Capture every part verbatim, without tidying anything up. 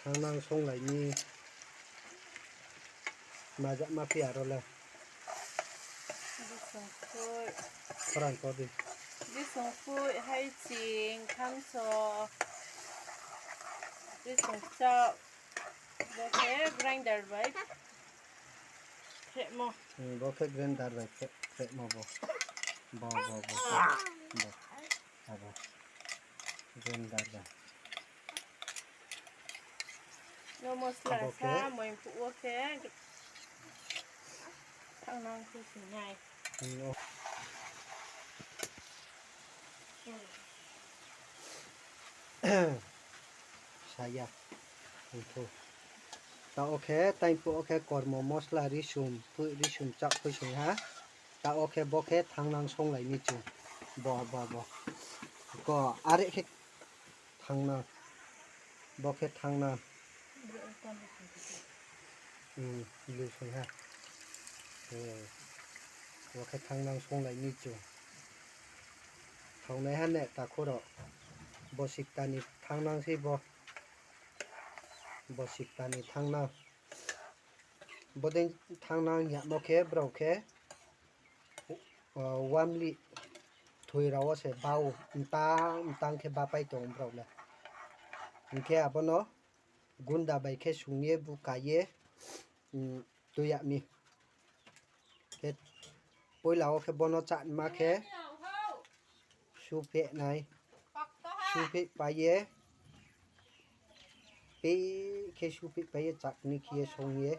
Ang nang songlai ni maja ma phi aro le. Bisong phui. Khorang ko di. Bisong phui, haiching, thamso. Bisong chak. Bo khe grinder bai. Khremo. Hmm, bo khe grinder bai khe, khremo bo. Bo, bo, bo. Bo. Abo. Grinder bai. No mosla abo khe sa, moi phuh wo khe. Thangnang khe sinai. Hmm, o. Saya. Hingthu. Taoh wo khe, taingphuh wo khe kormo mosla risum, phui risum chak phui sing ha. Taoh wo khe bo khe thangnang songlai ni chung. Bo, bo, bo. Ko, are khe thangnang. Bo khe thangnang. Hmm, lu sing ha. Eh, bo khe thangnang songlai ni chung. Thaonaiha ne takhu rao. Bo sikta ni thangnang sei bo. Bo sikta ni thangnang. Bodei thangnang yamo khe brao khe, o, wamli thoi rao wo se bau mtang mtang khe bapai tong brao le. Hing khe abo no gunda bai khe sung ye buka ye, um, tui yag mi. Khe poila wo khe bo no chánma khe supheh nai. Suphehpai ye, peh khe suphehpai ye chakni khe ye song ye.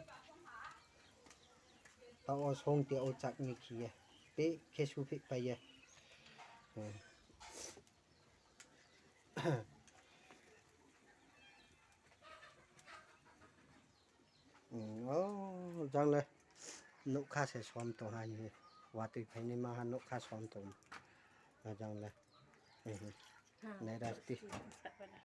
Taoh wo song te o chakni khe ye, peh khe suphehpai ye. Hmm, o, jang le nougkha se som tong ha hing ye. Watoi phainaima ha nougkha som tong. A jang le. Hmm. Nai rasti.